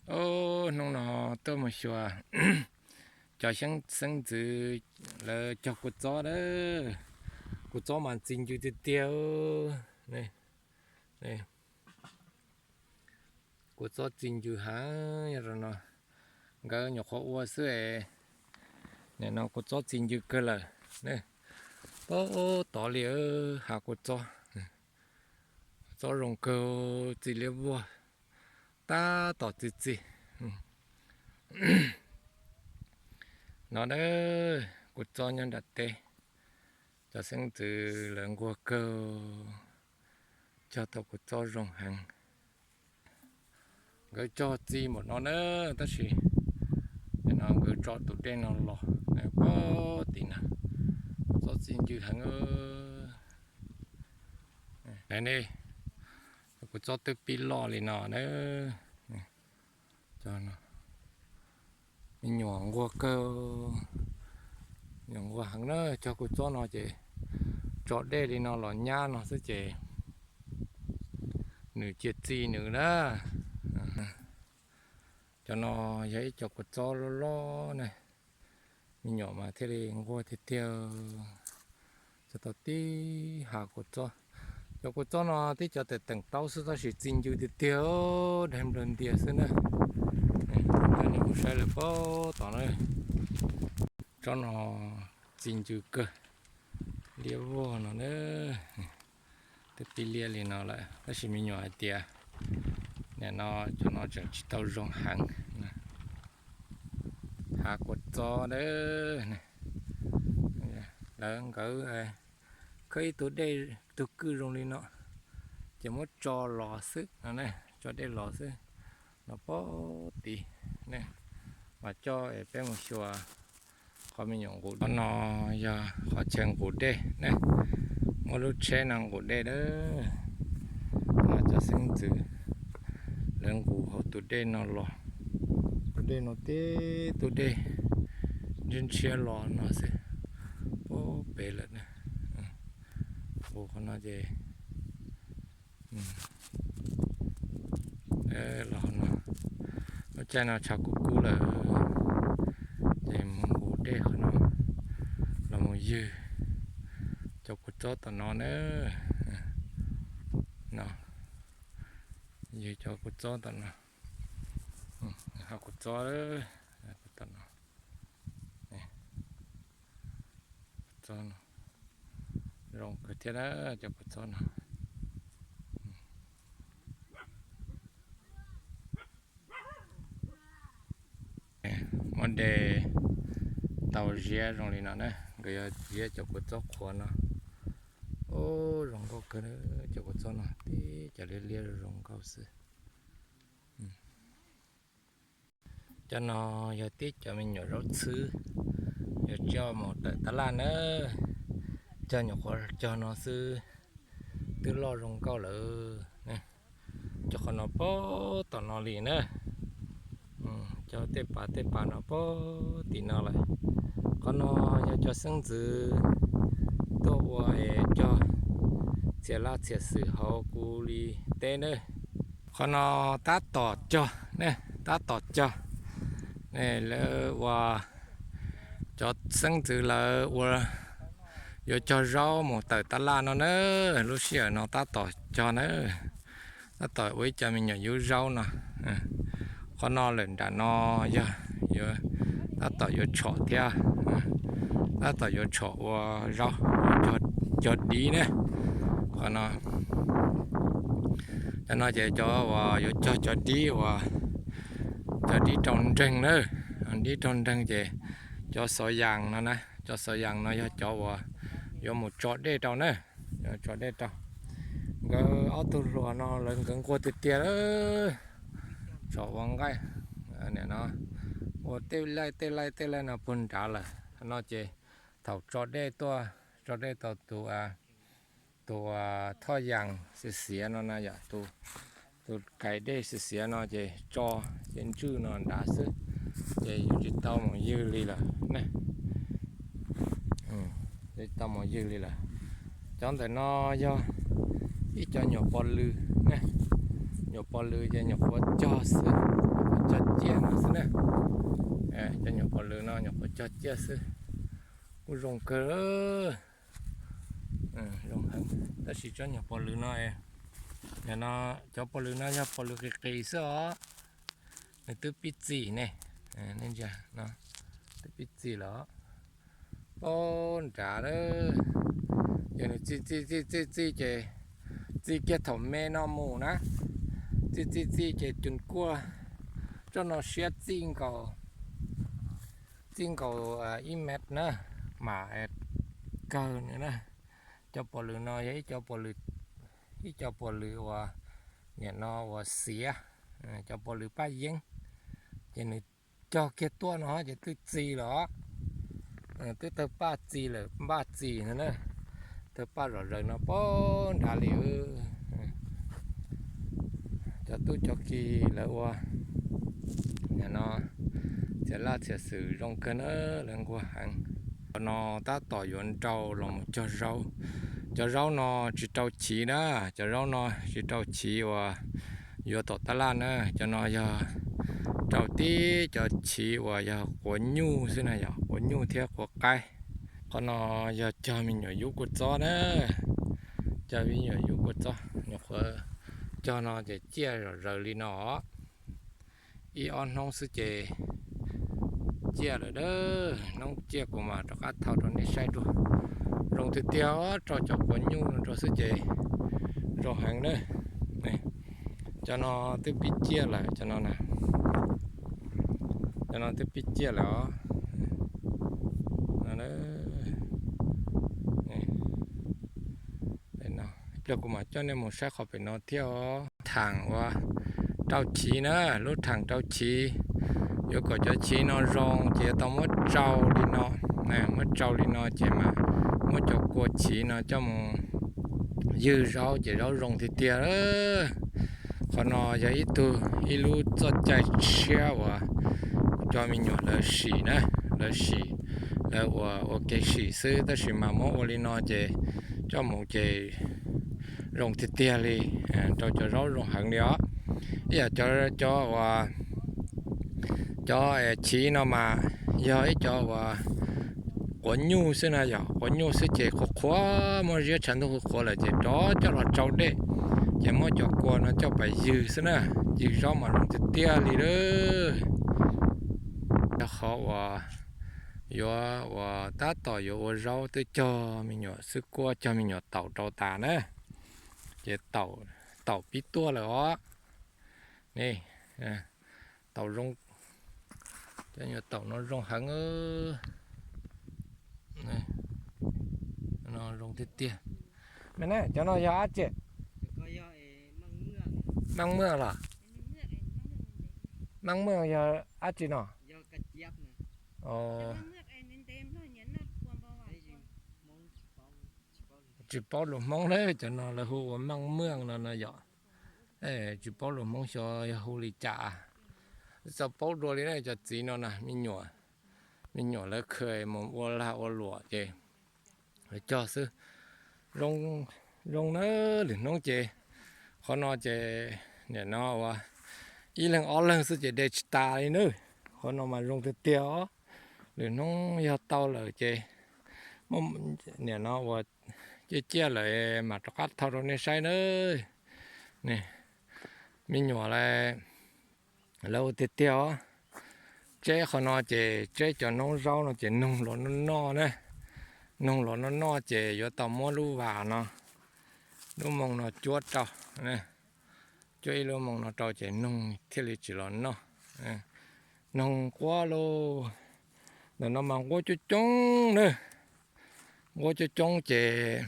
Ob, hnub no tuaj mus xyuas cov xeeb ntxwv lawv cog kua txob na. Kua txob mas txi ncw tiag tiag. Kua txob txi ncw heev, yog no nkawd nyuam qhuav ua xwb es. Nim no kua txob txi ncw kawg lawm. Pab tod li hav kua txob, txob zoo kawg, txi liab vuag, tab tom txi txi. No na, kua txob nyob nram teb, cov xeeb ntxwv lawv nquag kawg, cog tau kua txob zoo heev. Nkawd cog txi npaum no na, tab sis no nkawd tso tus dej no los pab tim na, txob txi ncw heev. Ne, kua txob twb pib loj li no na. Me nyuam nquag kawg, me nyuam nquag heev na. Cog kua txob no ces tso dej li no los nyab no xwb ces nws cia txi nws na. Cov no yog ib co kua txob loj loj na, me nyuam mas thiaj li nquag tiag tiag. Cog tau tib hav kua txob. Cov kua txob no tib co teem teem taub xwb tab sis txi ncw tiag tiag, daig nplawg ntias xwb na. Coj nej mus saib lawm pab tom na. Tsob no txi ncw kawg, liab vog no na. Twb pib liab li no lawm tab sis me nyuam hais tias nim no cov no tseem tsis tau zoo heev. Hav kua txob na, lawv nkawd khawb ib tug dej, tug kwj zoo li no, ces muab tso los xwb no ne, tso dej los xwb. Los pab tid ne, mas coj es peb mus xyuas qhov me nyuam nqus. Qhov no yog qhov chaw nqus dej ne, muab lub tsheb no nqus dej na. Mas cov xeeb ntxwv lawv nqus hauv tus dej no los, tus dej no tib tug dej ntshiab ntshiab los no xwb, pab pem lawm. Nqus qhov no ces los no, lub caij no tshav kub kub lawm, ces mus nqus dej qhov no los mus ywg cov kua txob tom no na. No, ywg cov kua txob tom no, hav kua txob tom no. Txob no zoo kawg thiab na, cov kua txob no. Muab de tau ziab zoo li no na, nkawd yog ziab cov kua txob qhuav no. Ub, zoo nkauj kawg, cov kua txob no tib cov liab liab zoo nkauj xwb. Cov no yog tib cov me nyuam zaub txhwb, yuav coj mus tawm tab laj na. Cog nyuam qhuav cog no xwb twb loj zoo nkauj lawm. Cov qhov no pab tom no li na. Cov tej pas tej pas no pab tim no lawm. Qhov no yog cov xeeb ntxwv tuaj ua es cog txhia laj txhia xwm hauv kuv li teb na. Qhov no tab tom cog ne, tab tom cog. Lawv ua, cov xeeb ntxwv lawv ua, yuav cog zaub mus tawm tab laj no na. Lub sij hawm no tab tom cog na, tab tom ua ib co me nyuam yub zaub no. Qhov no lawm nram no yog yuav, tab tom yuav tshom thiab, tab tom yuav tshom ua zaub, cog dib na. Qhov no, cov no ces cov uas yuav cog cov dib uas, cov dib rau nreeg na, dib rau nreeg ces cov xov yas no na, cov xov yas no yog cov uas yuav mus tso dej rau na, yuav tso dej rau. Nkawd ob tug hluas no lawv nkawd nquag tiag tiag lawm, tsom ua nqaij. Nim no ua tej laij tej laij tej laij no puag nrad lawm no ces thaum tso dej tuaj, tso dej tau tus, tus thoj yas xiav xiav no na yom, tus kais dej xiav xiav no ces tso, ces ntswj no nrad xwb, ces yuav tsis tau mus ywg li lawm ne. Tsis tau mus ywg li lawm. Cov ntawm no yog ib co nyuam pos lw ne, nyuam pos lw ces nyuam qhuav cog xwb, nyuam qhuav cog Nyuam qhuav cog ciaj xwb, kuj zoo kawg, zoo heev. Tab sis tsob nyuag pos lws no, no cov pos lws no yog pos lws qis qis xwb os. Nws twb pib txi ne, nej ntsia no, twb pib txi lawm. Pab nrad lawm, yog nws txi txi txi txi txi ces txi kiag thaum me no mus na, txi txi txi ces cus kuaj, tsob no siab txij nkaus, txij nkaus ib mev na, mam kawg nws na. Cov pos lws no yog ib co pos lws, ib co pos lws uas, niam no uas xiav, cov pos lws paj yeeb, ces nws cog kiag tuaj no ces twb txi lawm os. Twb tawg paj txi lawm, npaj txi no na, tawg paj zom zaws no pab nrad li. Cov tub cov ki lawv ua, no, txiav laj txiav xwm zoo kawg na, lawv nquag heev. Qhov no tab tom yuav nrau los mus cog zaub. Cov zaub no tsis rau chiv na, cov zaub no tsis rau chiv uas yuav tom tab laj na, cov no yog rau tib cov chiv uas yog quav nyuj xwb na, yog quav nyuj thiab quav qaib. Qhov no yog cog me nyuam yub kua txob na, cog me nyuam yub kua txob, nyuam qhuav cog no ces ciaj zom zaws li no. Ib ob hnub xwb ces ciaj lawm a, hnub ciaj kuv mam rov qab thau rau nej saib dua. Zoo tiag tiag, rau cov quav nyuj no rau xwb ces zoo heev na. Cov no twb pib ciaj lawm, cov no na, cov no twb pib ciaj lawm os. Ib pliag kuv mam coj nej mus saib qhov pem no thiab os. Lub theem uas rau chiv na, lub theem rau chiv, yuav kom cov chiv no zoo ces yuav tau muab tsau li no, muab tsau li no ces mas muab cov kua chiv no coj mus ywg zaub ces zaub zoo tiag tiag. Qhov no yog ib tug, ib lub txoj cai tshiab uas cov me nyuam lawv sim na, lawv sim, lawv ua ua kev sim xwb, tab sis mas muab ua li no ces coj mus ces zoo tiag tiag li, rau cov zaub zoo heev li os. Ib yam cov, cov uas, cov chiv no mas yog ib co uas quav nyuj xwb na, yog quav nyuj xwb ces qhuav qhuav, muab ziab tshav ntuj qhuav qhuav lawm ces rov coj los tsau dej, ces muab cov kua no coj pais ywg xwb na, ywg zaub mas zoo tiag tiag li lawm. Yog qhov uas yuav uas tab tom yuav ua zaub twb cog me nyuam xwb kuab, cog me nyuam taum rau tas na, ces taum pib tuaj lawm os. Ne, taum zoo, cov me nyuam taum no zoo heev, no zoo tiag tiag. Cov no yog dab tsi? Meej Muaj los? Meej Muaj yog dab tsi no? Tsis paub lus Hmoob na, cov no lawv hu ua Meej Muaj no no yom. Tsis paub lus Hmoob xyov yog hu li cas. Txawm paub dua li na, cov txiv no na, me nyuam, me nyuam lawv khaws mus ua lag ua luam ces lawv cog xwb. Zoo, zoo na, lwm hnub ces qhov no ces nim no uas ib leeg ob leeg xwb ces de tsis tas li na. Qhov no mas zoo tiag tiag os. Lwm hnub yog tau lawm ces nim no uas ciaj ciaj lawm mam rov qab thau rau nej saib na. Me nyuam lawv, lawv ua tiag tiag os. Tseb qhov no ces tseb cov noob zaub no ces noog los noj noj na. Noog los noj noj ces yuav tau muab lub vas no, lub moo no cuab rau, cuab ib lub moo no rau ces noog thiaj li tsis los noj. Noog nquab lauj, ntawm no mas nquab coob coob na. Nquab coob coob ces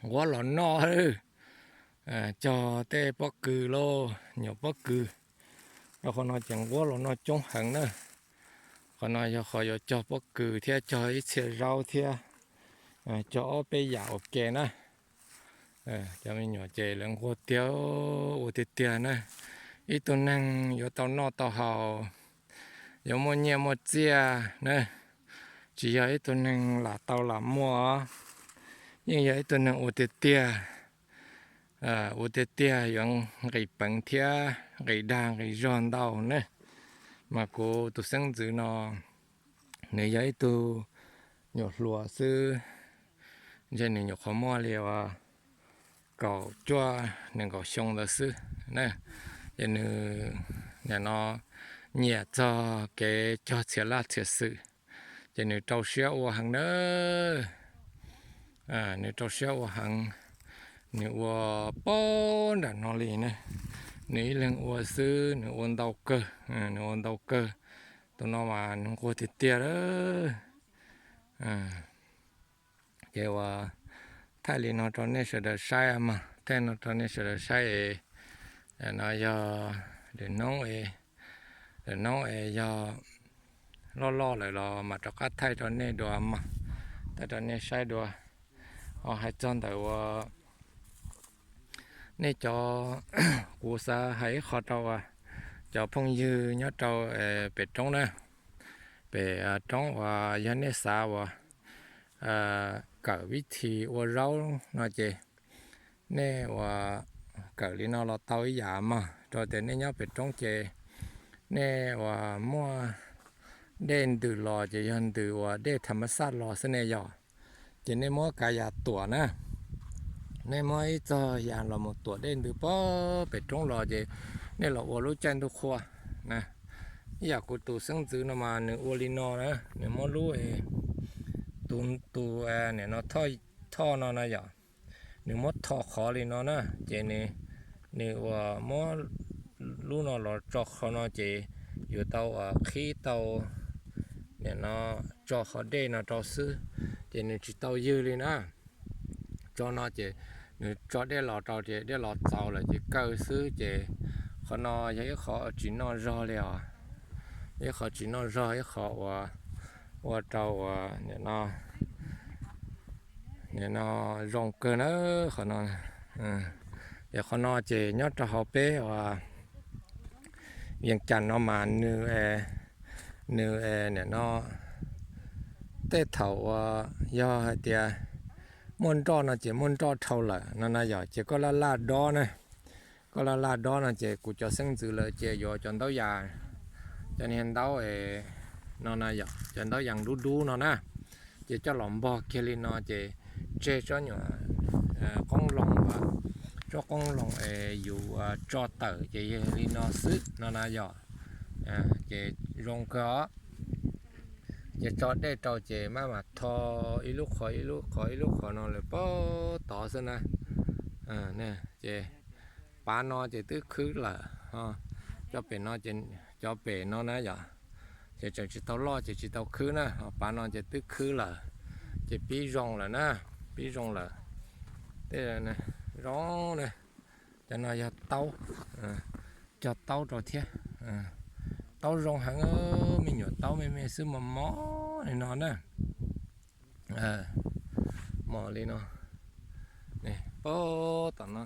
nquab los noj, cog tej pob kws lauj, nyuam pob kws. Rau qhov no ces nquab los noj coob heev na. Qhov no yog qhov yuav cog pob kws thiab cog ib txhia zaub thiab, cog ob peb yam ua ke na. Cov me nyuam ces lawv nquag tiag, ua tiag tiag na. Ib tug neeg yuav tau noj tau haus, yuav muaj nyiaj muaj txiaj na, tsis yog ib tug neeg lam tau lam muaj, yeej yog ib tug neeg ua tiag tiag. Ua tiag tiag yuav nqis peev thiab nqis dag nqis zog ntau na. Mas kuv tus xeeb ntxwv no Nws yog ib tug nyuam hluas xwb, ntshe nws nyuam qhuav muaj li uas kaum cuaj nees nkaum xyoo ntawd xwb na. Ces nws nim no nyiam txog kev cog txhia laj txhia xwm, ces nws rau siab ua heev na. Nws rau siab ua heev, nws ua poob nram no li na. Nws ib leeg ua xwb, nws ua ntau kawg, nws ua ntau kawg. Tus no mas nws nquag tiag tiag lawm. Ces uas thaij li no rau nej sawv daws saib mas, thaij no rau nej sawv daws saib es, no yog lwm hnub, lwm hnub es yog loj loj lawm los mam rov qab thaij rau nej dua mas, thaij rau nej saib dua. Ho hais txog ntawm uas nej cov, kuv xav hais ib qho rau uas cov phooj ywg nyob rau pem roob na, pem roob uas yog nej xav uas kawm vib thi ua zaub no ces nej uas kawm li no los tau ib yam mog, rau tias nej nyob pem roob ces nej uas muaj dej ntws los ces yog ntws uas dej tham mas xaj los xwb ne yom. Ces nej muab kav yam tuam na, nej muab ib txog yam los mus tuam dej ntws pem roob los ces nej los ua lub caij ntuj qhua na. Ib yam kuv tus xeeb ntxwv no mas nws ua li no na, nws muab lub, tus, tus nim no thoj no na yom, nws muab tho qhov li no na, ces nws uas muab lub no los tso qhov no ces yuav tau uas qhib tau nim no tso qhov dej no rau xwb, ces nws tsis tau ywg li na. Tso no ces nws tso dej los rau ces dej los txaus lawm ces kaw xwb ces qhov no yog ib qho tsis noj zog li os. Ib qho tsis noj zog, ib qho uas ua rau uas nim no zoo kawg na qhov no. Ces qhov no ces nyob rau hauv peb uas Vias Cas no mas nws, nws nim no tej thaum uas yog hais tias muaj nroj no ces muaj nroj dhau lawm no na yom, ces koj laj laj dob na, koj laj laj dob no ces kuv cov xeeb ntxwv lawv ces yuav cov ntaub yas, cov niag ntaub no na yom, cov ntaub yas dub dub no na, ces coj los npog kiag li no ces tseg tsob nyuam qoob loo, tsob qoob loo es yus tso tawm ces yog li no xwb no na yom. Ces zoo kawg os. Ces tso dej rau ces maj mam tho ib lub qhov ib lub qhov ib lub qhov no lawm puag tod xwb na. Ces pav no ces twb khwb lawm, cov pem no, cov pem no na yom, ces tseem tsis tau loj ces tsis tau khwb na, ho pav no ces twb khwb lawm, ces pib zoo lawm na, pib zoo lawm. Tej zoo na, cov no yog taub, cog taub rau thiab. Taub zoo heev, me nyuam taub me me xwb mos mos li no na. Mos li no, puag tom no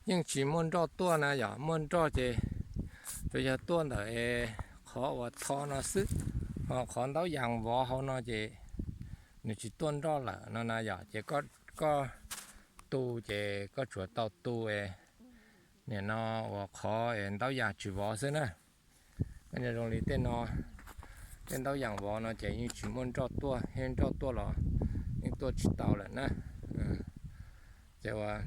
yeej tsis muaj nroj tuaj na yom, muaj nroj ces tsuas yog tuaj ntawm es qhov uas tho no xwb, ho qhov ntaub yas vov hauv no ces nws tsis tuaj nroj lawm no na yom, ces koj tu ces koj tsuas tau tu nim no uas qhov ntaub yas tsis vov xwb na. Koj nco zoo li tej no, tej ntaub yas vov no ces yeej tsis muaj nroj tuaj, yeej nroj tuaj los yeej tuaj tsis tau lawm na. Ces uas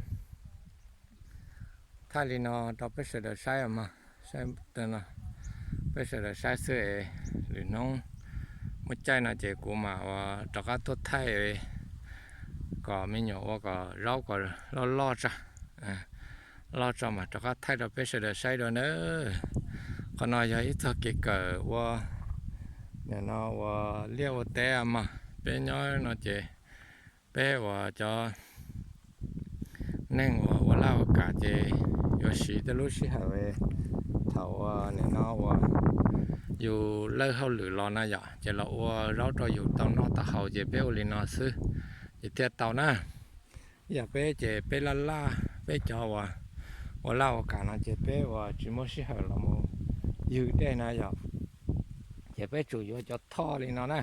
thaij li no rau peb sawv daws saib mas, saib, peb sawv daws saib xwb es lwm hnub muaj caij no ces kuv mam uas rov qab tuaj thaij kom me nyuam ua kom zaub kom loj loj tso, loj tso mam rov qab thaij rau peb sawv daws saib dua nawb. Qhov no yog ib txoj kev kawm ua, nim no ua liaj ua teb mas peb nyob no ces peb uas cov neeg uas ua laj ua kam ces yuav siv tej lub sij hawm thaum uas nim no uas yus lawj hauj lwm los na yom, ces los ua zaub rau yus tau noj tau haus ces peb ua li no xwb ces thiaj tau na. Ib yam peb ces peb laj laj, peb cov uas ua laj ua kam no ces peb uas tsis muaj sij hawm los mus ywg dej na yom, ces peb tsum yuav cov thoj li no na,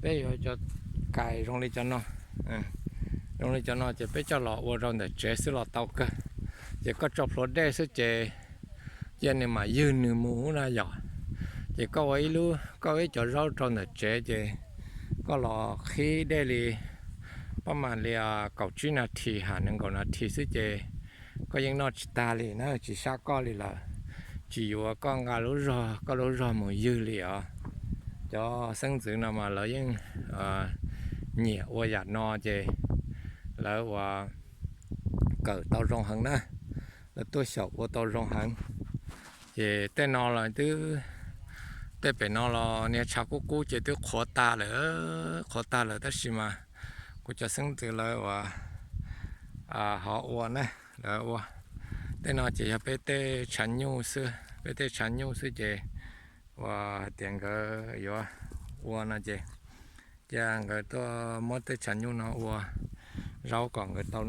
peb yuav cov kais zoo li cov no, zoo li cov no ces peb coj los ua rau ntawm tsev xwb los tau kawg. Ces koj tso plhuav dej xwb ces cia nws mam ywg nws mus na yom. Ces koj ua ib lub, koj ua ib cov zaub rau ntawm tsev ces koj los qhib dej li pab mam li kaum tsib nas this ham nees nkaum nas this xwb ces koj yeej noj tsis tag li na, tsis sab koj li lawm, tsis yuav koj nqa lub zog, koj lub zog mus ywg li os. Cov xeeb ntxwv no mas lawv yeej nyiam ua yam no ces lawv ua kawm tau zoo heev na, lawv tuaj xyaum ua tau zoo heev. Ces tej no los twb, tej pem no los niag tshav kub kub ces twb qhuav tag lawm, qhuav tag lawm tab sis mas kuv cov xeeb ntxwv lawv ua, hov ua na, lawv ua. Tej no ces yog peb tej tshav nyuj xwb, peb tej tshav nyuj xwb ces uas hais tias nkawd yuav ua no ces cia nkawd tuaj muab tej tshav nyuj no ua zaub kom nkawd tau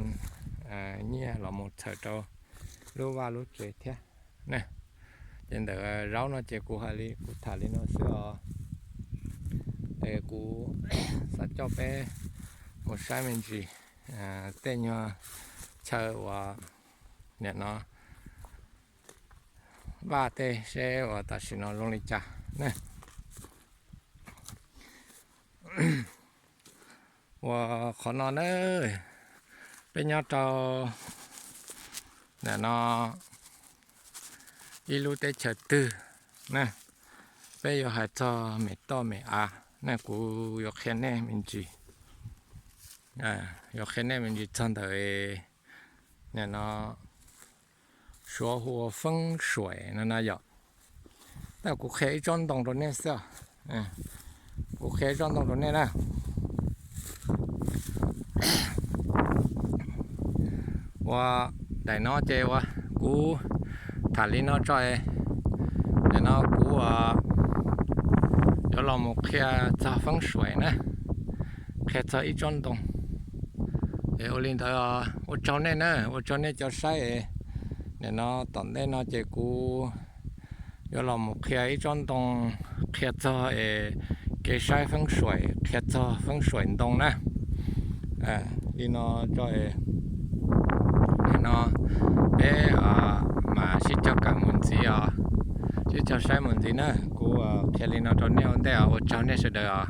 nyiaj los mus txhawm rau lub vaj lub tsev thiab na. Ces ntawm zaub no ces kuv hais li, kuv tham li no xwb os. Es kuv xav coj peb mus saib me ntsis tej nyuag chaw uas nim no vaj tej seb uas tam sim no zoo li cas na. Uas qhov no na, peb nyob rau nim no ib lub teb chaws twg na, peb yuav hais txog me toj me av na, kuv yuav qhia nej me ntsis, yuav qhia nej me ntsis txog ntawm nim no Suav hu ua feeb suaim no na yom. Tab kuv qhia ib tsob ntoo rau nej xwb, kuv qhia ib tsob ntoo rau nej na. Ua daim no ces ua kuv tham li no tso, nim no kuv yuav los mus qhia txog feeb suaim na, qhia txog ib tsob ntoo. Es ua li ntawd ua tsaug nej na, ua tsaug nej cov saib es nim no tom ntej no ces kuv yuav los mus qhia ib tsob ntoo, qhia txog es kev saib feeb suaim, qhia txog feeb suaim ntoo na. Li no tso, nim no peb mam sib cog kawm mus ntxiv os, sib cog saib mus ntxiv na. Kuv qhia li no rau nej ua ntej os, ua tsaug nej sawv daws os.